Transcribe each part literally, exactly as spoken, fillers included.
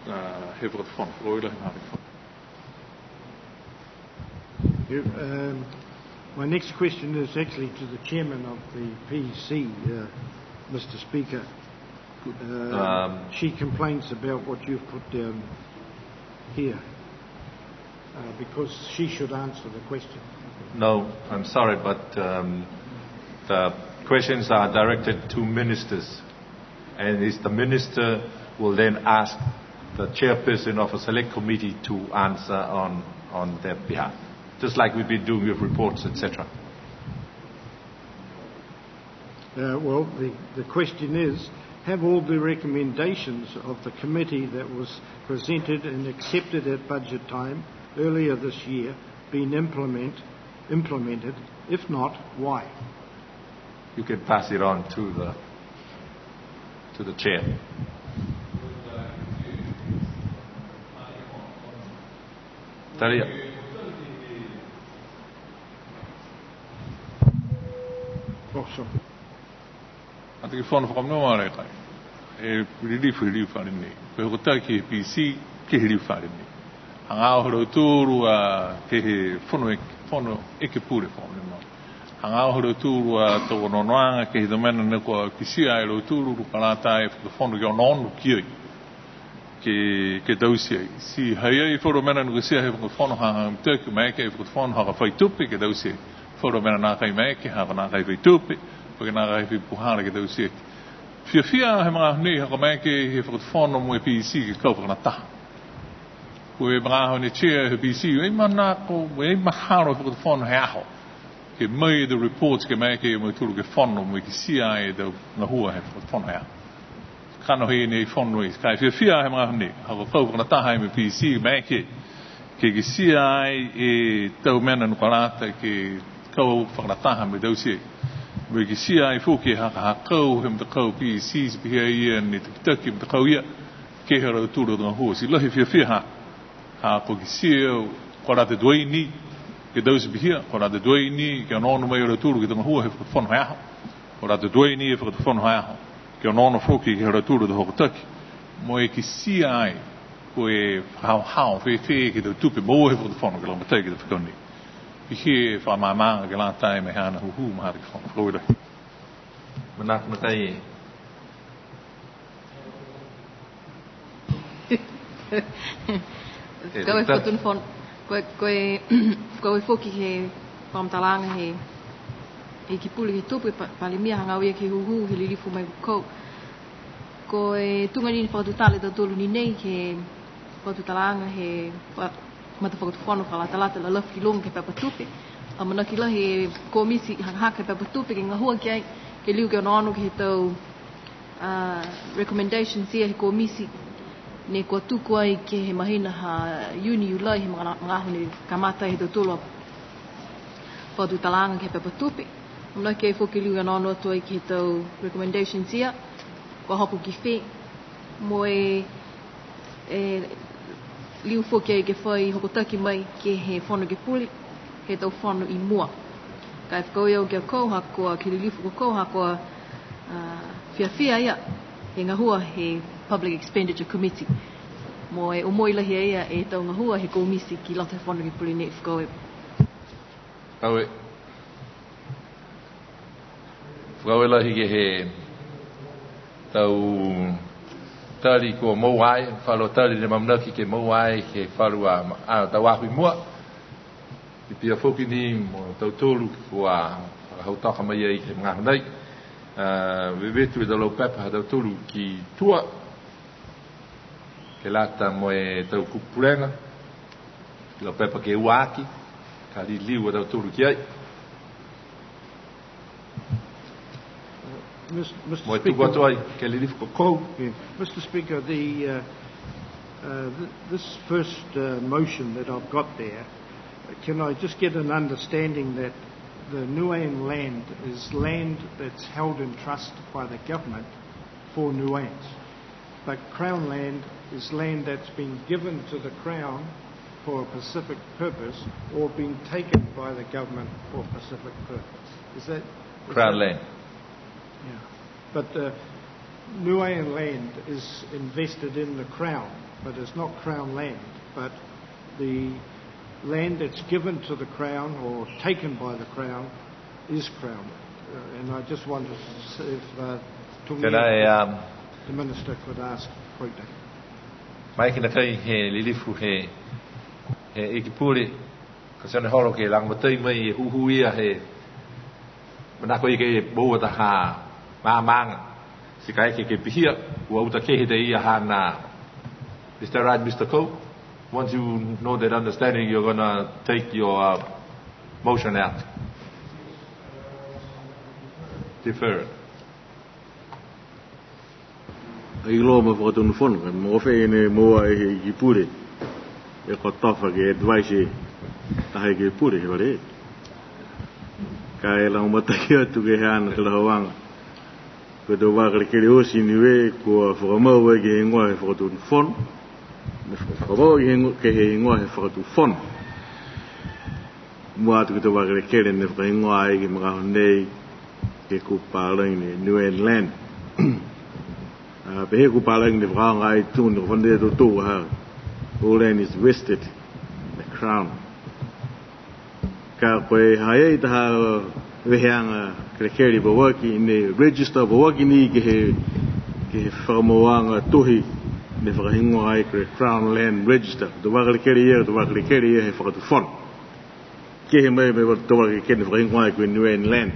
Uh, he fakatufono, fakaaue lahi he fakatufono. You, um, my next question is actually to the chairman of the P C, uh, Mister Speaker. Uh, Um, she complains about what you've put down here, uh, because she should answer the question. No, I'm sorry, but, um, the questions are directed to ministers, and it's the minister will then ask the chairperson of a select committee to answer on, on their behalf, just like we've been doing with reports, et cetera. Uh, well, the, the question is, have all the recommendations of the committee that was presented and accepted at budget time earlier this year been implement, implemented? If not, why? You can pass it on to the, to the chair. Talia. Oh, sorry. Fakatufono fakamonuina e kai. E lilifu he liliu fale nei. Ko e hokotaki he P C ke he liliu fale nei. Hagaao ha lautolu a ke he fono eke, fono ekepule fakamonuina. Hagaao ha lautolu a tau onoonoaga ke he tau mena ne kua kitia e lautolu, kua lata e fakatufono ke onoono ki ai. Ke, ke taute ai. Ti ha i ai falu mena ne kitia he fakatufono ha, ha mitaki maeke e fakatufono ha ka fai tupe ke taute ai. Falu mena nākai maeke, ha ko e nākai fai tupe, po ke nākai fai puhala ke taute ai. Fiafia he magaaho nei, ha ko e maeke he fakatufono mo e P C ke kau fakalataha. Ko e magaaho nei, Chair, he P C, ai manako, ai mahalo he fakatufono he aho ke mai e tau reports ke maeke ia mautolu ke fono mo e kitia e tau gahua he fakatufono he aho. Kanohi nei fono i, ka e fiafia he magaaho nei, ha ko e kau fakalataha mo e P C maeke ke kitia ai e tau mena ne kua lata ke kau fakalataha mo e taute. Mo e kitia ai foki ha ka hakau he matakau P C, ti pihia ia ne takitaki e matakau ia, ke he ha lautolu a gahua. Ti lahi e fiafia ha, ha kua kitia, kua lata tuai ni ke taute pihia, kua lata tuai ni ke onoono mai a lautolu ke he tau gahua he fakatufono he aho. Kua lata tuai ni e fakatufono he aho ke onoono foki ke he ha lautolu a tau hokotaki. Mo e kitia ai, ko e fakahaohao fēfē ke he tau tupe moua he fakatufono ke lagomatai ke he tau fekau nei. Pihia e fakamaamaaga ke lata mo e haana hūhū ma e fakatufono. Fakaaue lahi. Manako nakai. Fakaaue fakatufono. Ko e, ko e, fakaaue foki he fakamatalaaga he, he Ikipule he Tupe, pa-, Palemia, hagaao ia ke he hūhū he lilifu mai ko e, ko e tuga ni ne fakatutala e tautolu ni nei ke he fakatutalaaga he fa-, matafakatufono fakalatalata lalafi ki luga ke he pepa tupe. Amanaki lahi e komiti hakahaka he pepa tupe ke gahua ki ai, ke liu ke onoono ke he tau, a, recommendations ia he komiti ne kua tuku ai ke he mahina ha Iuni, Iulai, he maga-, magaaho ne kamata he tautolu a fakatutalaaga ke he pepa tupe. Amanaki ai foki liu ke onoono atu ai ke he tau recommendations ia, kua hoko ki fē, mo e, e liu foki ai ke fai hokotaki mai ke he Fono Ekepule he tau fono i mua. Ka e fakaaue au ki a koe, ha ko e, ke he lilifu ko koe, ha ko e, a, fiafia ia he gahua he Public Expenditure Committee. Mo e omoi lahi a ia e tau gahua he komiti ki loto he Fono Ekepule nei. Fakaaue. Fakaaue. Fakaaue lahi ke he tau tali kua moua ai, falu tali ne amanaki ke moua ai ke he falu a, a tau aho i mua. Ti pihia foki ni mo tautolu kua fakahautoka mai ai ke he magaaho nei. A, vevetu e tau laupepa ha tautolu ki tua, ke lata mo e tau kupu pulega, laupepa ke ua aki, ka liliu a tautolu ki ai. Mis-, Mister Mo e tuku Speaker. atu ai, ke lilifu ko koe. Yeah. Mister Speaker, the, uh, uh, th-, this first, uh, motion that I've got there, can I just get an understanding that the Niuean land is land that's held in trust by the government for Niueans? But Crown land is land that's been given to the Crown for a specific purpose or been taken by the government for a specific purpose. Is that, is Crown that land. Yeah. But, uh, Niuean land is invested in the Crown. But it's not Crown land, but the land that's given to the Crown or taken by the Crown is Crown. Uh, and I just wondered if, uh, Tēnā e, um, the Minister could ask Poita. Mai ki na kai he lilifu he, he Iki Pule, ka tau ne holo ke lagomatai mai e hūhū ia he manako ia ke moua taha maamaaga. Ti kaeke ke pihia, kua uta kehe e ia haana. Is that right, Mister Coe? Once you know that understanding, you're gonna take your, uh, motion out. Defer it. Ai loa mo e Fakatonu Fono, ka e moua fē ne moua e he Iki Pule e kotofa ke advise e taha Iki Pule he fale. Ka e lagomatai atu ke he haana talahauaga. Ko e tau vakelekele oti Niue kua fakamau ai ke he higoa he Fakatonu Fono. Ne fakamau ke he higoa, ke he higoa he Fakatonu Fono. Mua atu ke he tau vakelekele ne fakahigoa ai ke he magaaho nei ke he kupu palagi nei, Niuean land. A, pehē e kupu palagi ne fakaaoga ai tuga ne kua fano e tautolu ha, all land is vested in the Crown. Ka ko e ha ha i ai taha veheaga kelekele pauaki ne register pauaki ni ke he, ke he fakamauaga tohi ne fakahigoa ai ko e Crown Land Register. Tau vakelekele ia, tau vakelekele ia he Fakatonu Fono. Kehe mai mo e tau vakelekele ne fakahigoa ai ko e Niuean land.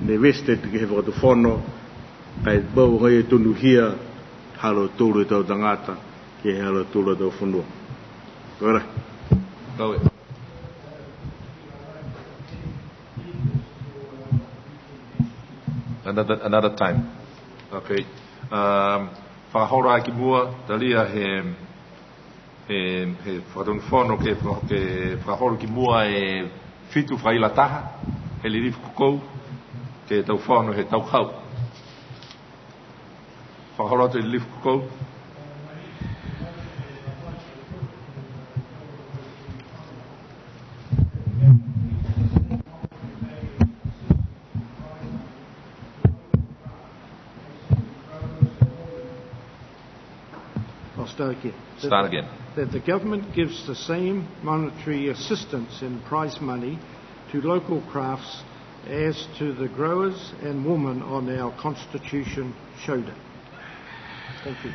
Ne vested ke he Fakatonu Fono, ka e mau agaia tonuhia ha lautolu e tau tagata, ke he ha lautolu a tau fonua. Ko ia. Ko ia. Another, another time. Okay. Um, fakaholo aki mua, talia he, he, he Fakatonu Fono ke, ke fakaholo ki mua e fitu fakaila taha, he lilifu kokou, ke he tau fono he tau kau. Fakaholo atu e lilifu kokou. I'll start again. Start again. That the government gives the same monetary assistance in prize money to local crafts as to the growers and women on our Constitution Show Day. Thank you.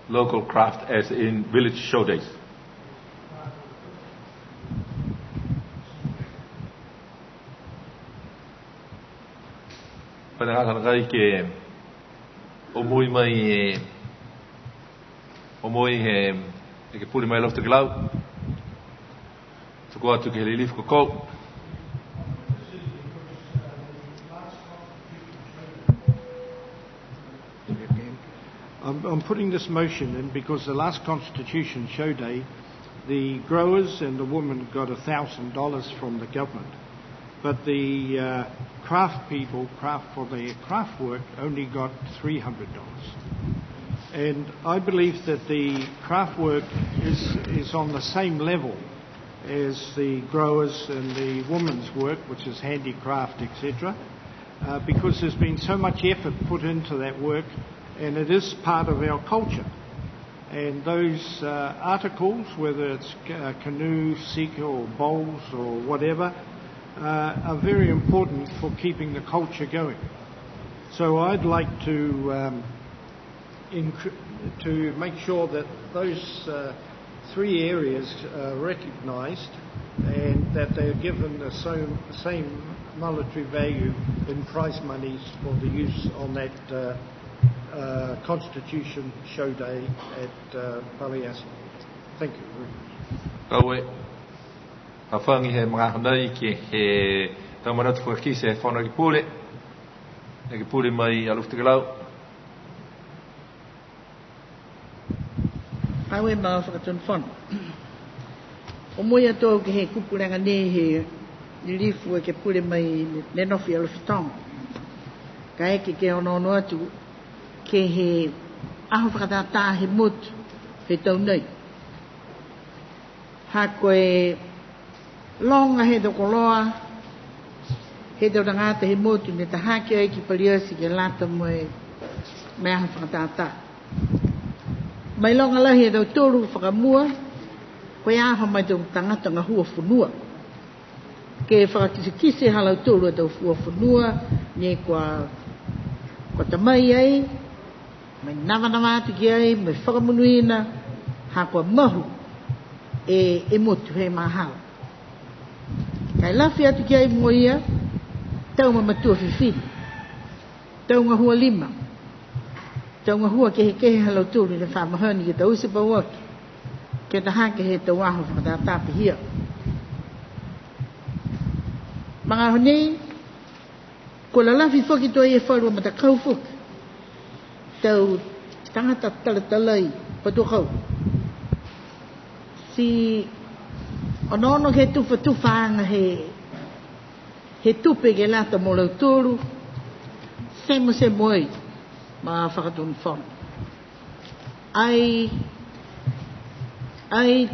Local craft as in village show days. Fai tagata nākai ke omoi mai, e, omoi he, e ke pule mai loto ke lau. Tuku atu ke he lilifu kokou. I'm, I'm putting this motion in because the last Constitution Show Day, the growers and the women got a thousand dollars from the government, but the, uh, craft people, craft, for the craft work, only got three hundred dollars. And I believe that the craft work is, is on the same level as the growers and the women's work, which is handicraft, et cetera, uh, because there's been so much effort put into that work, and it is part of our culture. And those, uh, articles, whether it's ca-, uh, canoe, sika or bowls or whatever, uh, are very important for keeping the culture going. So I'd like to, um, incre-, to make sure that those, uh, three areas are recognised and that they're given the same, same monetary value in prize monies for the use on that, uh, uh, Constitution Show Day at, uh, Paliasa. Thank you very much. Tau e, hafagi he magaaho nei ke he tau manatu fakakite he Fono Ekepule. Ekepule mai Alofi Tokelau. Aue ma Fakatonu Fono. Omoi atu au ke he kupu laga nei he lilifu Ekepule mai Nenofi Alofi Toga. Kaeke ke onoono atu ke he aho fakatātā he motu he tau nei. Ha ko e loga he tau koloa he tau tagata he motu ne ta hake ai ki Paliati ke lata mo e Mo e aho fakatātā. Mailoga lahi e tautolu fakamua, ko e aho ma e tau tagata gahua fonua. Ke fakakitekite ha lautolu a tau fua fonua, ne kua, kua ta mai ai, mo e navanava atu ki ai, mo e fakamonuina, ha kua mahu e, e motu he mahala. Ka e lafi atu ki ai mo ia, tau mamatua fifine. Tau gahua lima. Tau gahua kehekehe ha lautolu ne fa mahani ke taute pauaki. Ke ta hake he tau aho fakatātā pihia. Magaaho nei, kua lalafi foki tuai e falu a matakau foki. Tau tagata talatalai patuakau. Ti onoono ke tufatufaaga he he tupe ke lata mo lautolu, semosemo ai, ma Fakatonu Fono. Ai, ai,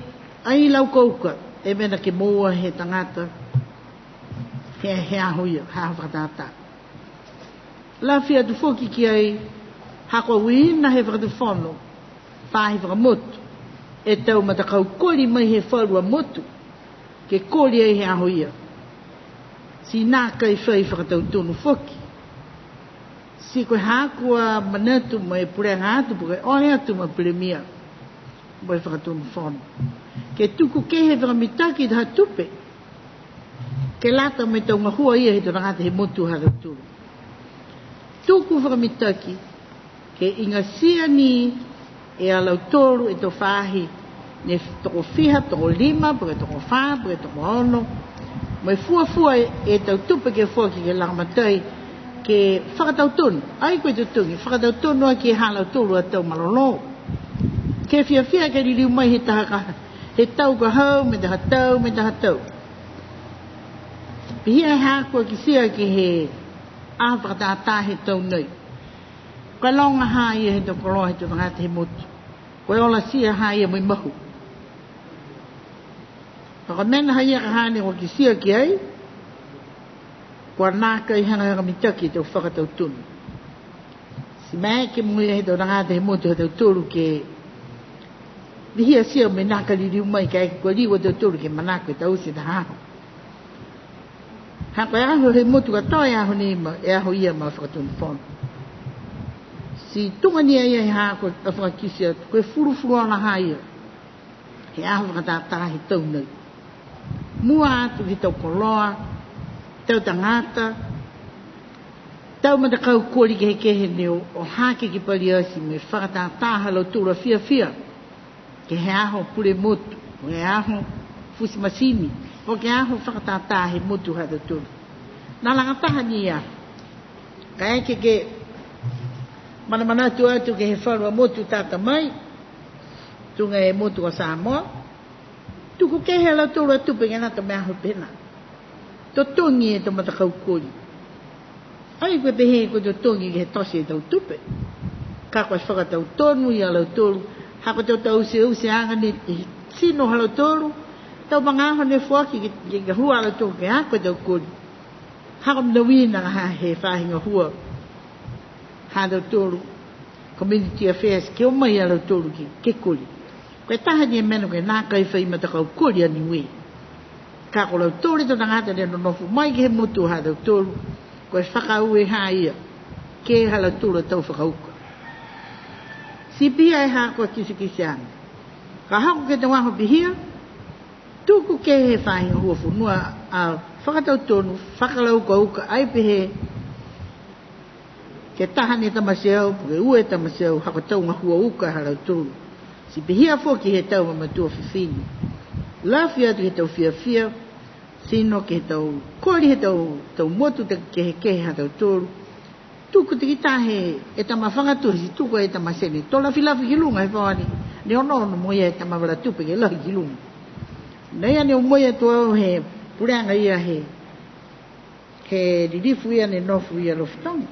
ai laukauka, e mena ke moua he tagata, he, he aho ia, he aho fakatātā. Lafi atu foki ki ai, ha kua uiina he Fakatonu Fono, faahi fakamotu, e tau matakau koli mai he falu a motu, ke koli ai he aho ia. Ti nākai fai fakatautonu foki. Ti ko e haaku a manatu mo e pulega atu, po ke ole atu ma Palemia, mo e Fakatonu Fono. Ke tuku kehe fakamitaki taha tupe. Ke lata mo e tau gahua ia he tau tagata he motu ha tautolu. Tuku fakamitaki, ke igatia ni e a lautolu e tau faahi, ne tokofiha, tokolima, po ke tokofā, po ke tokoono. Mo e fuafua e tau tupe ke foaki ke lagomatai, ke fakatautonu, ai ko e totogi, fakatautonu aki ha lautolu a tau malolō. Ke fiafia ke liliu mai he taha ka, he tau ka hau, mo e taha tau, mo e taha tau. Pihia e haaku a kitia ke he aho fakatātā he tau nei. Ko e loga ha ia he tau koloa he tau tagata he motu. Ko e olatia ha ia mo e mahu. Ka ko e mena ha ia ka hane kua kitia ki ai, kua nākai hagahaga mitaki e tau fakatautonu. Ti maeke mo ia he tau tagata he motu ha tautolu ke vihiatia mo e nākai liliu mai kaeke kua liu a tautolu ke manako e taute taha aho. Ha ko e aho he motu katoa e aho nei ma, e aho ia ma Fakatonu Fono. Ti tuga ni a ia he haaku a fakakite atu, ko e fulufuluola ha ia he aho fakatātā he tau nei. Mua atu ke he tau koloa, tau tagata, tau matakau koli kehekehe ne o, o hake ki Paliati mo e fakatātā ha lautolu a fiafia. Ke he aho pule motu, ke he aho futi matini, po ke aho fakatātā he motu ha tautolu. Nā lagataha ni a. Kaeke ke manamanatu atu ke he falu a motu tata mai, tuga e motu ko Samoa, tuku kehe a lautolu a tupe ke lata mo e aho pehē nā. Totogi e tau matakau koli. Ai ko e pehē ko e totogi ke he tote e tau tupe. Ka ko e fakatautonu ia lautolu. Ha ko e tau tauteuteaga ni he tino ha lautolu. Tau magaaho ne foaki ke, ke, ke gahua a lautolu ke ako e tau koli. Ha ko e mena uiina ha he faahi gahua ha tautolu. Community Affairs, ke o mai a lautolu ke, ke koli. Ko e taha ni e mena ko e nākai fai matakau koli a Niue. Ka ko lautolu e tau tagata ne nonofo mai ke he motu ha tautolu, ko e fakaaue ha ia, ke he ha lautolu a tau fakauka. Ti pihia e haaku a kitekiteaga. Ka hoko ke he tau aho pihia, tuku ke he faahi gahua fonua a fakatautonu, fakalaukauka, ai pehē, ke taha ni e tama teau, po ke ua e tama teau, ha ko e tau gahua uka ha lautolu. Ti pihia foki he tau mamatua fifine. Lafi atu he tau fiafia, tino ke he tau koli he tau, tau motu ta kehekehe ha tautolu. Tuku takitaha e tama fagatusi, tuku e tama sene. To lafilafi ki luga he pō ni, ne onoono mo ia e tama vala tupe ke lahi ki luga. Nā ia ne o mai atu au he pulega ia he he lilifu ia ne nofo ia Alofi Toga.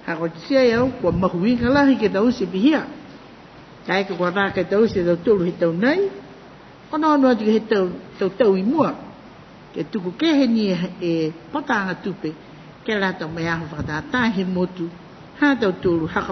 Ha kua kitia e au, kua mahuiga lahi ke taute pihia. Kaeke kua nākai taute e tautolu he tau nei, onoono atu ke he tau, tau tau i mua. Ke tuku kehe ni e, e pataaga tupe, ke lata mo e aho fakatātā he motu, Ha tautolu haka